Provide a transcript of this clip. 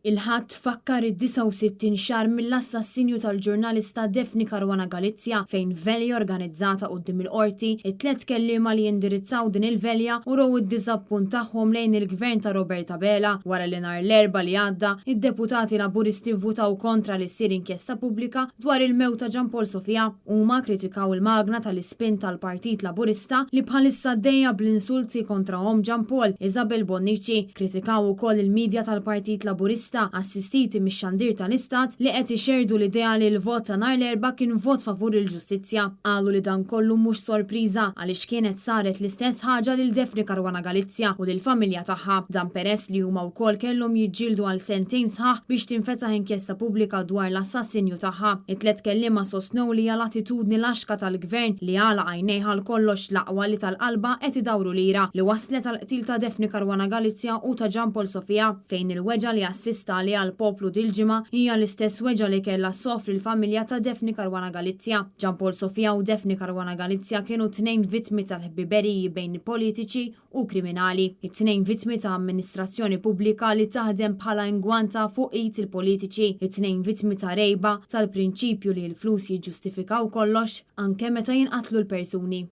Il-Ħadd fakkar id-69 xahar mill-assassinju tal-ġurnalista Daphne Caruana Galizia fejn f'velja organizzata quddiem il-Qorti, it-tlett kelliema li indirizzaw din il-velja urew id-diżappunt tagħhom lejn il-Gvern ta' Robert Abela wara li nhar l-Erbgħa li għadda, id-deputati Laburisti vvutaw kontra li ssir inkjesta pubblika dwar il-mewt ta' Jean Paul Sofia. Huma kkritikaw il-magna tal-ispin tal-Partit Laburista li bħalissa għaddejja bl-insulti kontra omm Jean Paul, Isabel Bonnici. Kkritikaw ukoll il-media tal-Partit Laburista assistiti mix-xandir tal-Istat li qed ixerrdu l-idea li l-vot ta' nhar l-Erbgħa kien vot favur il-ġustizzja. Qalu li dan kollu mhux sorpriża għaliex kienet saret l-istess ħaġa lil Daphne Caruana Galizia u lill-familja tagħha. Dan peress li huma wkoll kellhom jiġġieldu għal sentejn sħaħ biex tinfetaħ inkjesta pubblika dwar l-assassinju tagħha. It-tlett kelliema sostnew li hija l-attitudni laxka tal-Gvern li għalaq għajnejh għal kollox l-aqwa li tal-qalba qed idawru lira li wasslet għall-qtil ta' Daphne Caruana Galizia u ta' Jean Paul Sofia, fejn il-weġgħa li assista għaliha l-poplu dil-ġimgħa hija l-istess weġgħa li kellha ssofri l-familja ta' Daphne Caruana Galizia. Jean Paul Sofia u Daphne Caruana Galizia kienu t-tnejn vittmi tal-ħbiberiji bejn politiċi u kriminali, it-tnejn vittmi ta' amministrazzjoni pubblika li taħdem bħala ingwanta fuq id il-politiċi, it-tnejn vittmi ta' rgħiba tal-prinċipju li l-flus jiġġustifikaw kollox, anke meta jinqatlu l-persuni.